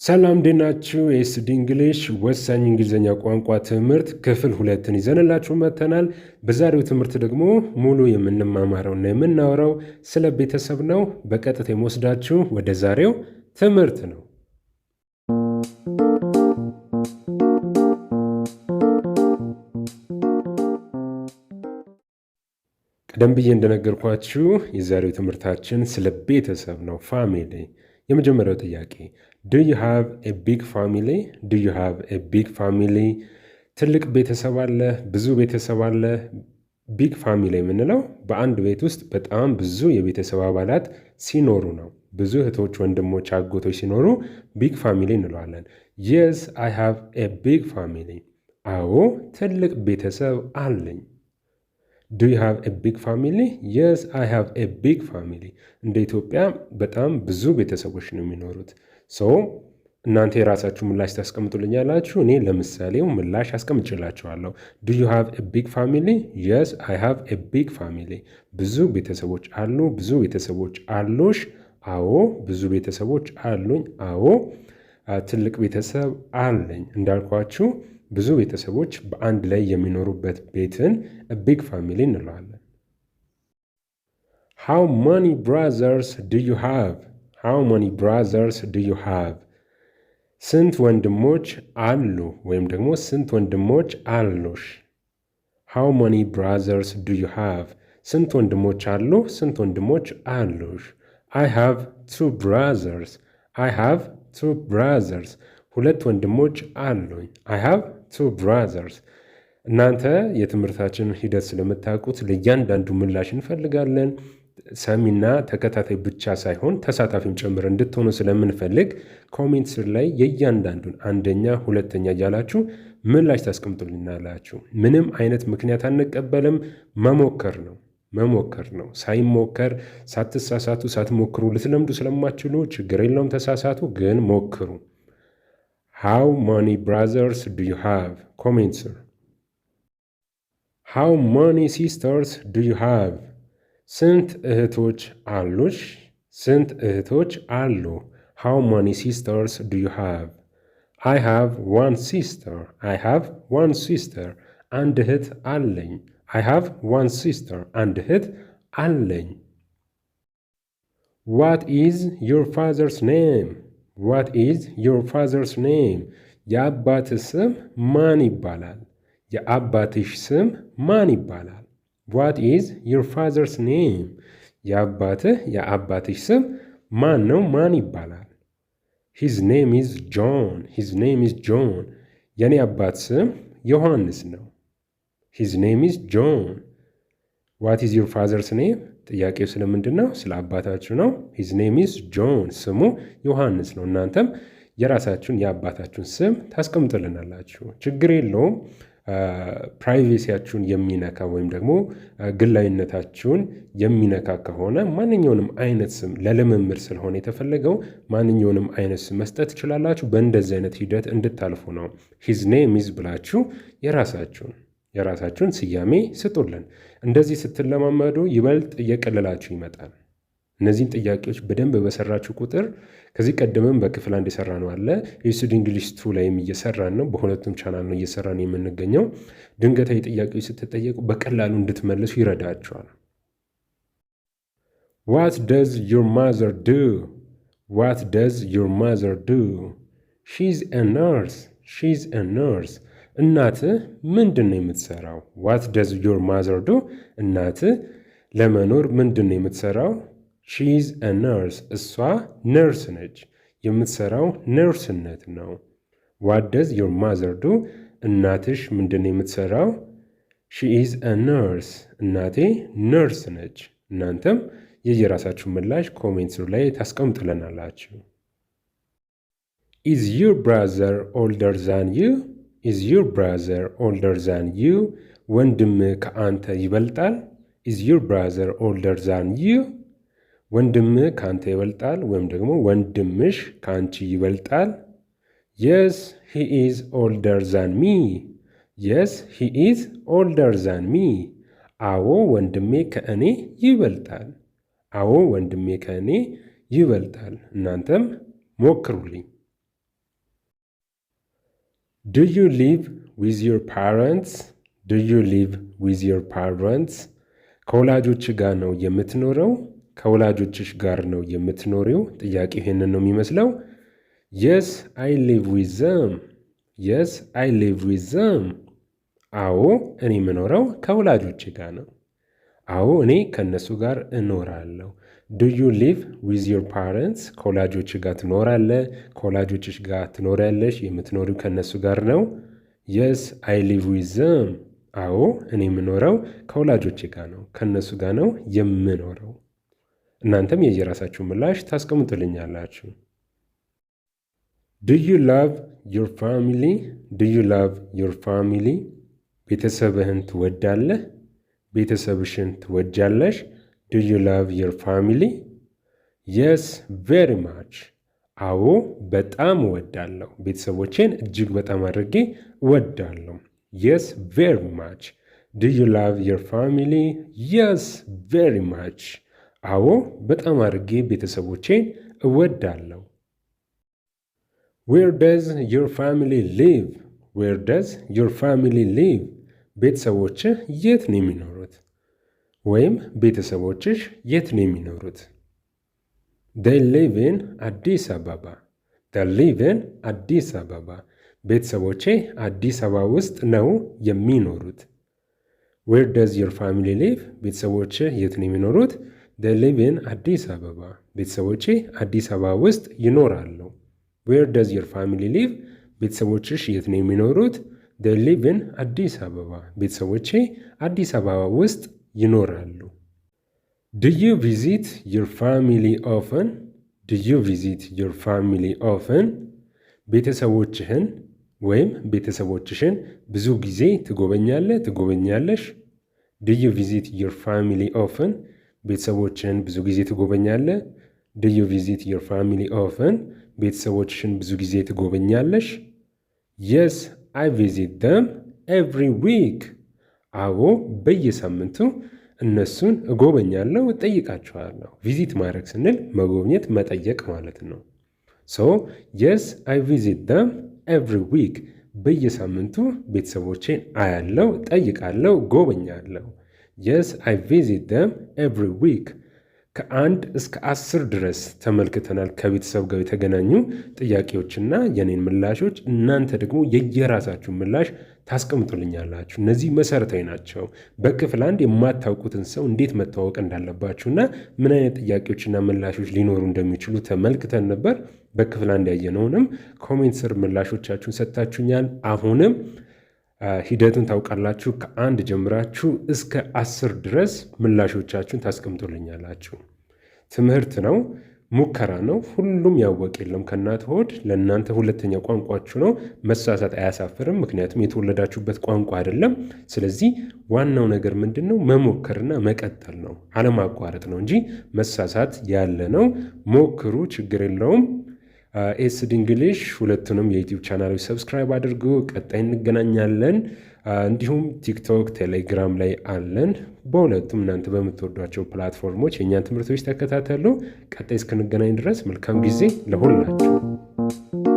ሰላም፣ እንዴት ናችሁ? ኤስዲ English ወሳኝ እንግሊዝኛ ቋንቋ ትምህርት ክፍል ሁለትን ይዘንላችሁ መጥተናል። በዛሬው ትምህርት ደግሞ ሙሉ የምንማማረውና የምናወራው ስለ ቤተሰብ ነው። በቀጥታ የምወስዳችሁ ወደ ዛሬው ትምህርት ነው። ቀደም ብዬ እንደነገርኳችሁ የዛሬው ትምህርታችን ስለ ቤተሰብ ነው፣ family። የመጀመሪያው ጥያቄ፣ do you have a big family? Do you have a big family? ትልቅ ቤተሰብ አለ? ብዙ ቤተሰብ አለ? Big family የምንለው በአንድ ቤት ውስጥ በጣም ብዙ የቤተሰብ አባላት ሲኖሩ ነው። ብዙ እህቶች፣ ወንድሞች፣ አጎቶች ሲኖሩ big family እንለዋለን። Yes, I have a big family። አዎ፣ ትልቅ ቤተሰብ አለኝ። Do you have a big family? Yes, I have a big family። እንደ ኢትዮጵያ በጣም ብዙ ቤተሰቦች ነው የሚኖሩት። So እናንተ የራሳችሁ ምላሽ ታስቀምጡልኛላችሁ። እኔ ለምሳሌው ምላሽ አስቀምጭላችኋለሁ። Do you have a big family? Yes, I have a big family። ብዙ ቤተሰቦች አሉ። ብዙ ቤተሰቦች አሉሽ? አዎ፣ ብዙ ቤተሰቦች አሉኝ። አዎ፣ ትልቅ ቤተሰብ አለኝ። እንዳልኳችሁ ብዙ ቤተሰቦች በአንድ ላይ የሚኖሩበት ቤትን big family እንለዋለን። How many brothers do you have? How many brothers do you have? ስንት ወንድሞች አሉ ወይም ደግሞ ስንት ወንድሞች አሉሽ? How many brothers do you have? ስንት ወንድሞች አሉ? ስንት ወንድሞች አሉሽ? I have two brothers። I have two brothers። ሁለት ወንድሞች አሉኝ። I have two brothers። እናንተ የትምህርታችንን ሂደት ስለምታውቁት ለእያንዳንዱ ምላሽ እንፈልጋለን። ሰሚና ተከታታይ ብቻ ሳይሆን ተሳታፊም ጭምር እንድትሆኑ ስለምንፈልግ comment ስር ላይ የእያንዳንዱን አንደኛ፣ ሁለተኛ እያላችሁ ምላሽ ታስቀምጡልናላችሁ። ምንም አይነት ምክንያት አንቀበልም። መሞከር ነው፣ መሞከር ነው። ሳይሞከር፣ ሳትሳሳቱ፣ ሳትሞክሩ ልትለምዱ ስለማትችሉ ችግር የለውም። ተሳሳቱ፣ ግን ሞክሩ። How many brothers do you have? Comment ስር። How many sisters do you have? ስንት እህቶች አሉሽ? ስንት እህቶች አሉ? How many sisters do you have? I have one sister። I have one sister። አንድ እህት አለኝ። I have one sister። አንድ እህት አለኝ። What is your father's name? What is your father's name? የአባትህ ስም ማን ይባላል? የአባትሽ ስም ማን ይባላል? What is your father's name? የአባትህ፣ የአባትሽ ስም ማን ነው? ማን ይባላል? His name is John። His name is John። የኔ አባት ስም ዮሐንስ ነው። His name is John። What is your father's name? ጥያቄው ስለምንድን ነው? ስለ አባታችሁ ነው። His name is John። ስሙ ዮሐንስ ነው። እናንተም የራሳችሁን የአባታችሁን ስም ታስቀምጡልናላችሁ። ችግር የለውም። Privacy ያችሁን የሚነካ ወይም ደግሞ ግላዊነታችሁን የሚነካ ከሆነ ማንኛውንም አይነት ስም፣ ለልምምድ ስለሆነ የተፈለገው፣ ማንኛውንም አይነት ስም መስጠት ትችላላችሁ። በእንደዚህ አይነት ሂደት እንድታልፉ ነው። His name is ብላችሁ የራሳችሁን ስያሜ ስጡልን። እንደዚህ ስትለማመዱ ይበልጥ እየቀለላችሁ ይመጣል። እነዚህን ጥያቄዎች በደንብ በሰራችሁ ቁጥር፣ ከዚህ ቀደምም በክፍል አንድ የሰራነው አለ፣ የስቱዲ English two ላይም እየሰራን ነው። በሁለቱም ቻናል ነው እየሰራን የምንገኘው። ድንገታዊ ጥያቄዎች ስትጠየቁ በቀላሉ እንድትመልሱ ይረዳችኋል። What does your mother do? What does your mother do? She's a nurse። She's a nurse። እናትህ ምንድን ነው የምትሰራው? What does your mother do? እናትህ ለመኖር ምንድን ነው የምትሰራው? She's a nurse። እሷ ነርስ ነች። የምትሰራው ነርስነት ነው። What does your mother do? እናትሽ ምንድን ነው የምትሰራው? She is a nurse። እናቴ ነርስ ነች። እናንተም የየራሳችሁ ምላሽ comment ስር ላይ ታስቀምጡልናላችሁ። Is your brother older than you? Is your brother older than you? ወንድምህ ከአንተ ይበልጣል? Is your brother older than you? ወንድምህ ከአንተ ይበልጣል ወይም ደግሞ ወንድምሽ ከአንቺ ይበልጣል? Yes, he is older than me። Yes, he is older than me። አዎ፣ ወንድሜ ከእኔ ይበልጣል። አዎ፣ ወንድሜ ከእኔ ይበልጣል። እናንተም ሞክሩልኝ። Do you live with your parents? Do you live with your parents? ከወላጆችህ ጋር ነው የምትኖረው? ከወላጆችሽ ጋር ነው የምትኖሪው? ጥያቄ ይሄንን ነው የሚመስለው። Yes, I live with them. Yes, I live with them. አዎ፣ እኔ የምኖረው ከወላጆቼ ጋር ነው። አዎ፣ እኔ ከእነሱ ጋር እኖራለሁ። Do you live with your parents? ከወላጆችህ ጋር ትኖራለህ? ከወላጆችሽ ጋር ትኖሪያለሽ? የምትኖሪው ከእነሱ ጋር ነው? Yes, I live with them. አዎ፣ እኔ የምኖረው ከወላጆቼ ጋር ነው፣ ከእነሱ ጋር ነው የምኖረው። እናንተም የየራሳችሁ ምላሽ ታስቀምጡልኛላችሁ። Do you love your family? Do you love your family? ቤተሰብህን ትወዳለህ? ቤተሰብሽን ትወጃለሽ? Do you love your family? Yes, very much. አዎ፣ በጣም እወዳለሁ። ቤተሰቦቼን እጅግ በጣም አድርጌ እወዳለሁ። Yes, very much. Do you love your family? Yes, very much. አዎ፣ በጣም አድርጌ ቤተሰቦቼን እወዳለሁ። Where does your family live? Where does your family live? ቤተሰቦችህ የት ነው የሚኖሩት? ወይም ቤተሰቦችሽ የት ነው የሚኖሩት? They live in አዲስ አበባ። They live in አዲስ አበባ። ቤተሰቦቼ አዲስ አበባ ውስጥ ነው የሚኖሩት። Where does your family live? ቤተሰቦችህ የት ነው የሚኖሩት? They live in አዲስ አበባ። ቤተሰቦቼ አዲስ አበባ ውስጥ ይኖራሉ። Where does your family live? ቤተሰቦችሽ የት ነው የሚኖሩት? They live in አዲስ አበባ። ቤተሰቦቼ አዲስ አበባ ውስጥ ይኖራሉ። Do you visit your family often? Do you visit your family often? ቤተሰቦችህን ወይም ቤተሰቦችሽን ብዙ ጊዜ ትጎበኛለህ፣ ትጎበኛለሽ? Do you visit your family often? ቤተሰቦችህን ብዙ ጊዜ ትጎበኛለህ? Do you visit your family often? ቤተሰቦችሽን ብዙ ጊዜ ትጎበኛለሽ? Yes, I visit them every week. አዎ፣ በየሳምንቱ እነሱን እጎበኛለሁ፣ እጠይቃቸዋለሁ። Visit ማድረግ ስንል መጎብኘት፣ መጠየቅ ማለት ነው። So yes, I visit them every week. በየሳምንቱ ቤተሰቦቼን አያለው፣ እጠይቃለሁ፣ እጎበኛለሁ። Yes, I visit them every week። ከ1 እስከ 10 ድረስ ተመልክተናል። ከቤተሰብ ጋር የተገናኙ ጥያቄዎችና የኔን ምላሾች፣ እናንተ ደግሞ የየራሳችሁን ምላሽ ታስቀምጡልኛላችሁ። እነዚህ መሰረታዊ ናቸው። በክፍል 1 የማታውቁትን ሰው እንዴት መተዋወቅ እንዳለባችሁና ምን አይነት ጥያቄዎችና ምላሾች ሊኖሩ እንደሚችሉ ተመልክተን ነበር። በክፍል 1 ያየነውንም comment ስር ምላሾቻችሁን ሰጥታችሁኛል። አሁንም ሂደቱን ታውቃላችሁ። ከ1 ጀምራችሁ እስከ 10 ድረስ ምላሾቻችሁን ታስቀምጡልኛላችሁ። ትምህርት ነው፣ ሙከራ ነው። ሁሉም ያወቀ የለም ከእናት ሆድ። ለእናንተ ሁለተኛ ቋንቋችሁ ነው። መሳሳት አያሳፍርም፣ ምክንያቱም የተወለዳችሁበት ቋንቋ አይደለም። ስለዚህ ዋናው ነገር ምንድን ነው? መሞከርና መቀጠል ነው፣ አለማቋረጥ ነው እንጂ መሳሳት ያለ ነው። ሞክሩ፣ ችግር የለውም። ኤስድ English ሁለቱንም የ YouTube ቻናሎች subscribe አድርጉ። ቀጣይ እንገናኛለን። እንዲሁም TikTok፣ ቴሌግራም ላይ አለን። በሁለቱም እናንተ በምትወዷቸው platform ኦች የእኛን ትምህርቶች ተከታተሉ። ቀጣይ እስክንገናኝ ድረስ መልካም ጊዜ ለሁላችሁ።